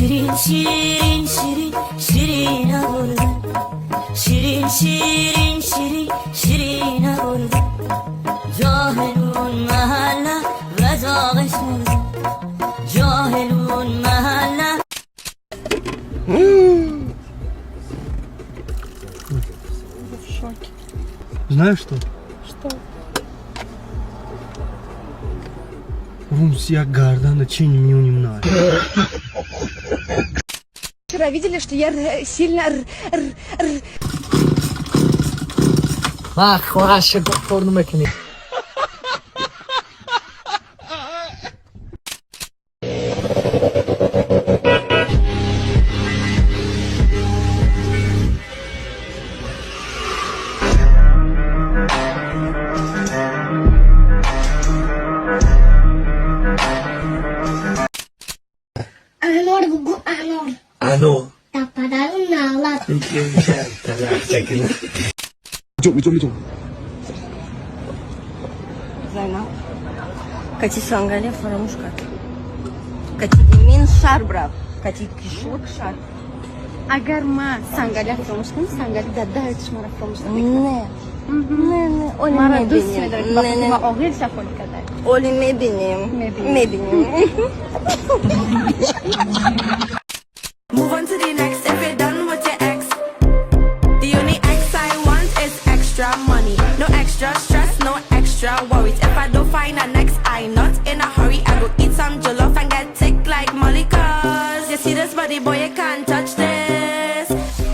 Ширин, ширин, ширин, ширин бурда. Ширин, ширин, ширин, ширин бурда. Ҷоҳилун маҳалла вазоғиш мурда. Ҷоҳилун маҳалла. В шоке. Знаешь что? Что? Румс як гарданда чени миёним на. Вчера видели, что я сильно р, р, р. Ман хоҳаш кор намекунӣ. Анор бугу анор. Ано. Тападару налат. Зайнаб. Кати сангале фарамуш кард. Кати имин шар брав. Кати кишлак шар. Агар ма сангаля фаромӯш кунам, сангали дадаи шуморо фаромӯш намекунам. Не. Не, не, оли Маро дӯст мебинем. медоред, ба Не, худи не. ма оғил шафони карда. Оли мебинем. Мебинем. Мебинем. Move on to the next if you're done with your ex. The only ex I want is extra money. No extra stress, no extra worries. If I don't find an ex, I not in a hurry. I go eat some jollof and get tick like Molly. 'Cause you see this body, boy, you can't touch this.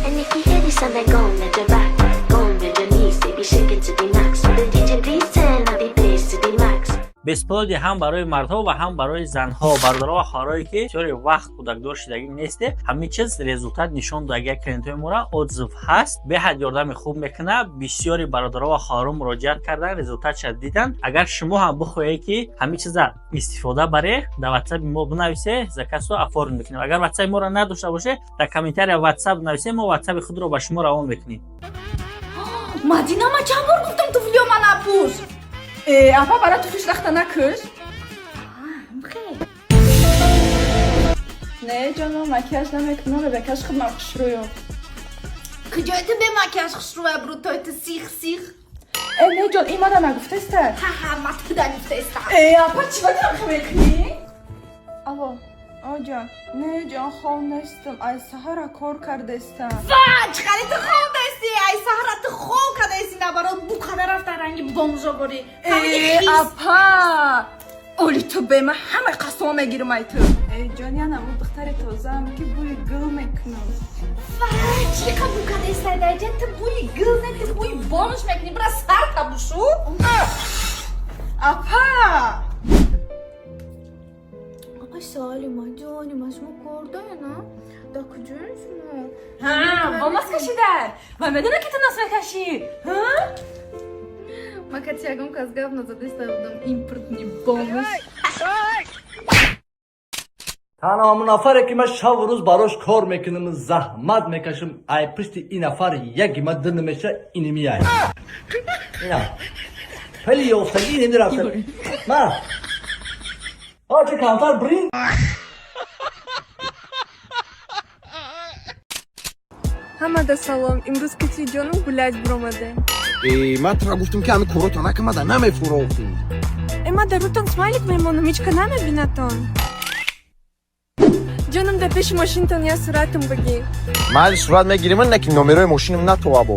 And if you hear this sound, then go and bend your back. Go and bend your knees, they be shaking to the max. The DJ, please turn up the bass to the max. Бесплодие ҳам барои мардҳо ва ҳам барои занҳо. Бародаро ва хоҳарое, ки бисёре вақт кӯдакдор шудагӣ несте, ҳамин чиз результат нишон дод. Клиентҳои мора отзыв ҳаст, беҳад ёрдами хуб мекунад. Бисёри бародаро ва хоҳаро муроҷиат кардан, результатша дидан. Агар шумо ҳам бихоҳед, ки ҳамин чиза истифода баре, дар ватсапи мо бинависе, заказро оформ мекунем. Агар ватсапи моро надошта боше, дар комментария ватсап нависе, мо ватсапи худро ба шумо равон мекунем. Мадина, ма чанд бор гуфтам, туфлиё ма напӯш. Э, апа, бара туфлиш рахта накӯш. Не, ҷоно, макияж намекунам, бекаш худмам хушрӯю. Куҷои ту бе макияж хушрӯя, брутой ту сих сих. Э, не, ҷон, ин мада нагуфтеста. Ҳа, ма туда гуфтеста. Э, апа, чӣ бадам мекунӣ? Алло, о ҷон, не, ҷон, хоб нестам, ай саҳара кор кардестам. Ва, чӣ қади ту хоб нести? Ай саҳара ту хоб кадаести, набарот букада рафта, ранги бомжо борӣ. Э, апа, оли ту бе ма ҳамаи қасома мегирам ай ту. Э, ҷон, янам у духтари тозаам, ки бӯи гул мекунам. Ва, чӣ қа букадаеста даҷа? Ту бӯи гул не, ту бӯи бомж мекунӣ. Бира, сар табушу. Апа. Салима ҷони ма, шумо кор дорена? Дар куҷои шумо? Ҳа, бо нос кашида ва медона, ки ту нос мекашӣ. Ма кати ягон кас гап назадаиста будам, импортный бомж. Танҳо ҳамон нафаре, ки ман шаву рӯз барош кор мекунам, заҳмат мекашам, ай пишти ин нафар яки ма дил намеша, иними ай ина хеле ёфтагӣ инеми рафта ма очи камтар брин. Ҳамада салом! Имрӯз кати ҷоном гулять биромадем. Э, ман тура гуфтам, ки ҳами корото накамада намефурохтӣ. Э, ма дар рӯтон смайлик мемонам, ҳеч ка намебинатон. Ҷоном, дар пеши мошинтон я суратам бигир. Майли, сурат мегирим, не ки номерои мошинам натовабо.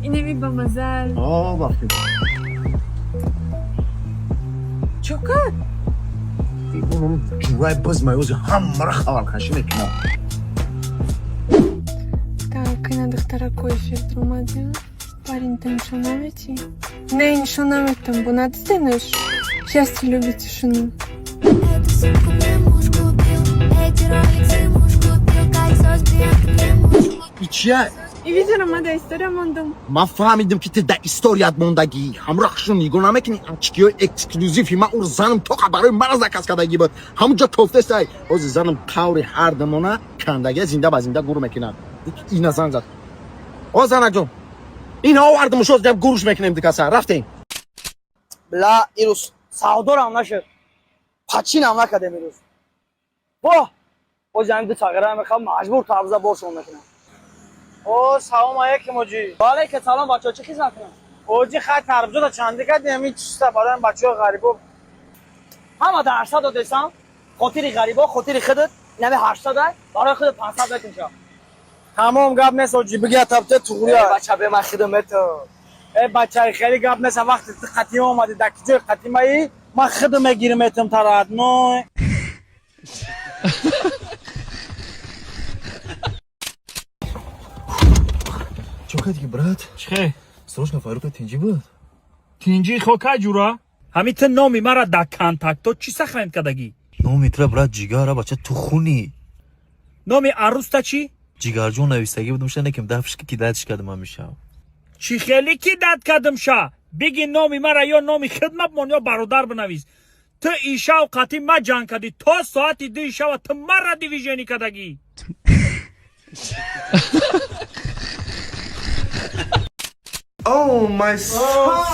Инеми бамазал. Бахти. Чо кард? Ҷурай бизмаёзи ҳамаро хабаркашӣ мекунам. Так, ина духтаракои эфир омадем. Парень, ты нишон наметӣ? Не, нишон наметам, бо надиденаш. Счастье любит тишину. Эту сумку мне муж купил, эти роликсы муж купил, кольцо с бриллиантом мне муж купил. И чия? И видеоро ма дар история мондам. Ман фаҳмидам, ки ту дар историят мондагӣ. Ҳамроҳшон нигоҳ намекунӣ, очкиҳои эксклюзиви ман ур занам тоқа барои мана заказ кардагӣ буд, ҳамунҷо тофтестай. Ҳозир занам қаври ҳар дамона кандагия зинда ба зинда гур мекунад. Ина занг зад. О, занакҷон, ина овардам, шоз гуруш мекунем, дикаса рафтем. Бла, ирӯз савдорам нашуд. Пачинам накардем имрӯз. Во, боз ҳамин ду тағйира мехоҳам, маҷбур тарбуза боршон мекунам. О, салом алейкум, оҷи. Ва алейкум салом, бачаҳо, чӣ хизмат кунам? Оҷи, хай, тарбузода чанди кардем? Ҳамин чиста барои бачаҳои ғарибо. Ҳама да 800 додесам, хотири ғарибо, хотири худат, инами 800, барои худат 500 мекунша. Тамом, гап нест, оҷи, бигя табте туғрия. Бача, бе ман хидм мето. Э, бача, хеле гап нест, вақти ту қатима омадӣ, дар ки ҷои қатимаи ман худам мегирим, метам тарат ной. Чо кардӣ, брат? Чихе? Срочно Фарука тинҷӣ буд? Тинҷи хока, ҷура. Ҳамин ту номи мара дар контактҳо чӣ сахранд кардагӣ? Номи тра, брат, ҷигара, бача, ту хуни. Номи арӯста чӣ? Ҷигарҷон навистагӣ будум, ша неким дафшки ки дадш кардам ҳамеша. Чӣ хеле ки дад кардам ша? Биги номи мара ё номи хидмат мон ё бародар бинавис. Ту ишав қатӣ ма ҷанг кардӣ то соати 2 шава, ту мара дивиженӣ кардагӣ. Oh, my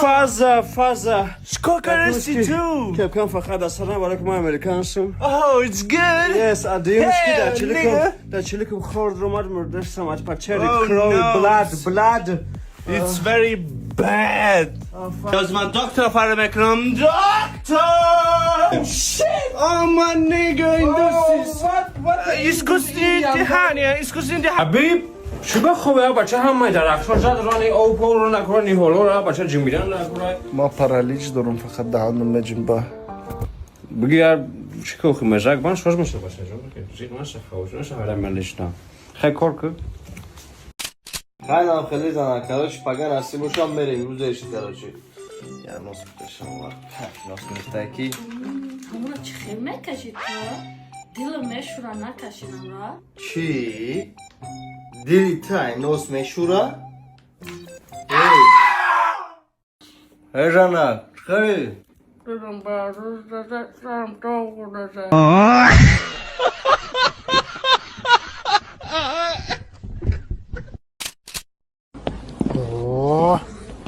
father, father. Сколько раститу? Капкан фақат аз сарам барои ки ман американсам. Oh, it's good. Yes, а дуюмш ки Hey, дар чиликум, nigga. дар чиликум хӯрд омад, мурдастам аз пачери Oh, крови, no. Blood, blood. It's very bad. از من دکتر فر میکنم دکتر. Shit! Oh, my nigga, in this is What? Искусственное дыхание, искусственное дыхание. حبیب شوبه خوبه بچه هم درخشان زد رانی او پول رو نکنه نیهولو را بچه جنبیدن نکنه. ما паралич дорам, фақат даҳанам меҷунба. بگیر چی که مزاق من شوش میشه بچه جون که زیر من شخوش نشه هر من لشنا خیلی کار که. Хайнам хеле зана, короче, пага насиб бошам, мерем рӯзеш, короче. Я нос бикашам, ва нос гирифтаки. Ҳамура чӣ хел мекашӣ ту? Дилам мешура, накашинам ра. Чӣ? Дили тай нос мешура? Эй! Эй, жана, чӣ? Дилам барӯз зада, сарам доғ зада.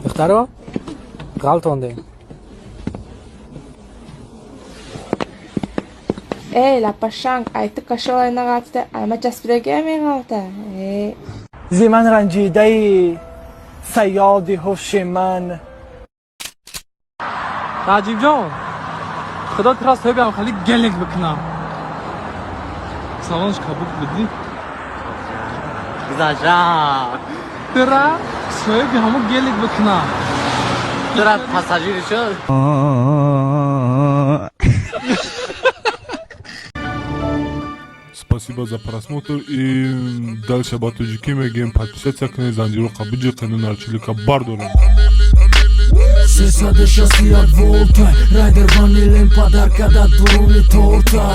Духтаро, ғалтондем. Эй, лапашанг, ай ту кашолай нағалтида, ай ма часпидагия меғалта. Э. Зи ман ранҷидаи саёди ҳуши ман. Раҷибҷон, худо тура соҳибам хеле гелек бикунам. Салонш кабук будӣ. Гузаша. Тура соҳиби ҳамо гелек бикунам. Тура пассажири шуд. Спасибо за просмотр и дальше ба тоҷикӣ мегӯем: подписаться кунед, занҷироқа биҷиқену нарчилика бардорем. 361 волта райдер ванилен подарка да дуруни торта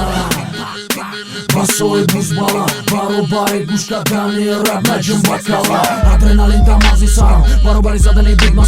басои бузбала баробари гӯш кардани раб наҷим бакала адреналин дамази сарам баробари задани бигма.